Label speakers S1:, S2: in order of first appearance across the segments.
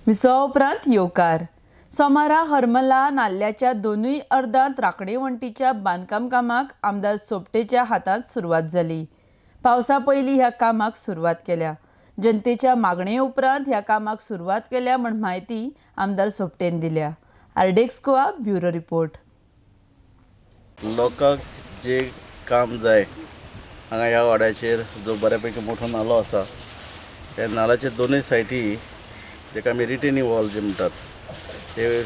S1: विसवा उपरांत येवकार. सोमारा हरमला नाल्ल्याच्या दोनूय अर्दांत राखणे वण्टीच्या बांदकाम कामाक आमदार सोपटेच्या हातांत सुरवात जाली. पावसा पयलीं ह्या कामाक सुरवात केल्या. जनतेच्या मागणे उपरांत ह्या कामाक सुरवात केल्या म्हण म्हायती आमदार सोपटेन दिल्या. RDX Goa bureau report.
S2: लोकांक जे काम जाय हांगा ह्या वाड्याचेर जो बऱ्यापैकी मोठो नालो आसा त्या नाल्याचे दोनूय सायडी जेका आमी रिटेनिंग वॉल जे म्हणटात ते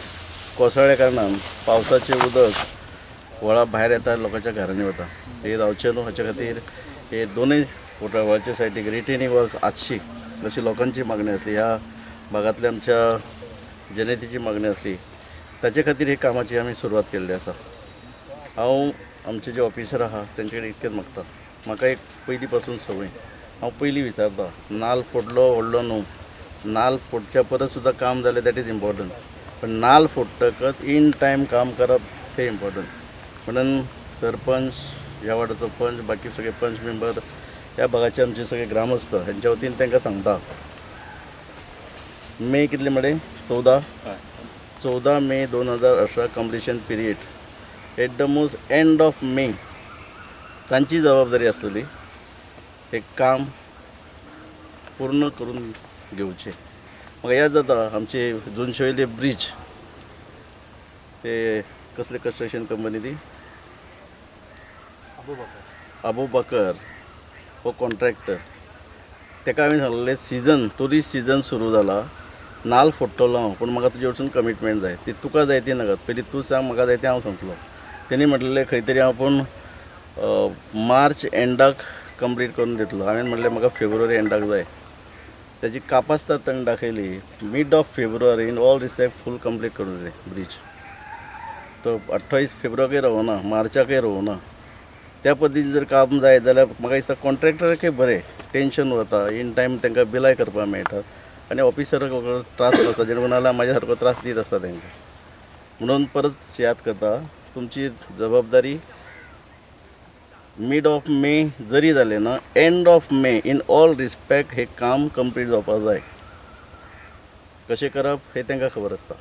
S2: कोसळ्ळ्या कारणान पावसाचें उदक व्हळा भायर येता, लोकांच्या घरांनी वता. ते जावचें न्हू हाचे खातीर हे दोनूय व्हळाच्या सायडीक रिटेनिंग वॉल्स आसची अशी लोकांची मागणी आसली, ह्या भागांतल्या आमच्या जनतेची मागणी आसली. ताचे खातीर हे कामाची आमी सुरवात केल्ली आसा. हांव आमचे जे ऑफिसर आहा तेंचे कडेन इतकेंच मागता, म्हाका एक पयलीं पासून संवय, हांव पयलीं विचारता नाल फोडलो व्हडलो न्हू, नाल फोडच्या परस सुद्दां काम जालें that is important, पण नाल फोडटकच इन टायम काम करप हें इम्पॉर्टंट. म्हणून सरपंच, ह्या वार्डाचो पंच, बाकी सगळे पंच मेंबर, ह्या भागाचे आमचे सगळे ग्रामस्थ हेंच्या वतीन तांकां सांगता, मे कितले म्हळे 14 मे 2018 completion period at the most end of May तांची जबाबदारी आसतली हे काम पूर्ण करून घेवचें. म्हाका याद जाता आमचे जुनशे वयले ब्रीज, ते कसले कन्स्ट्रक्शन कंपनी ती अबू बकर हो कॉन्ट्रॅक्टर, ताका हांवें सांगलें सिजन ट्युरिस्ट सिजन सुरू जाला, नाल फोडटलो हांव, पूण म्हाका तुजे वटसून कमिटमेंट जाय, ती तुका जाय ती नाका, पयलीं तूं सांग म्हाका जाय तें हांव सांगतलो. तेणी म्हटलें खंय तरी हांव पूण मार्च एंडाक कंप्लीट करून दितलो. हांवें म्हटलें म्हाका फेब्रुवारी एंडाक जाय. ताजी कापास्ताद ताणें दाखयली, mid of February in all respect full complete करून दिलें ब्रीज. तो 28 फेब्रुवारीकय रावना, मार्चाकय रावना. त्या पद्दतीन जर काम जाय जाल्यार म्हाका दिसता कॉन्ट्रॅक्टराकय बरें टेंशन वता, इन टायम तांकां बिलाय करपाक मेळटात आनी ऑफिसराक त्रास नासता, जेणे करून नाल्यार म्हाज्या सारको त्रास दीत आसता तांकां. म्हणून परत याद करता, तुमची जबाबदारी मिड ऑफ मे जरी जालें ना, end of May in all respect हे काम कंप्लीट जावपाक जाय. कशें करप हें तांकां खबर आसता.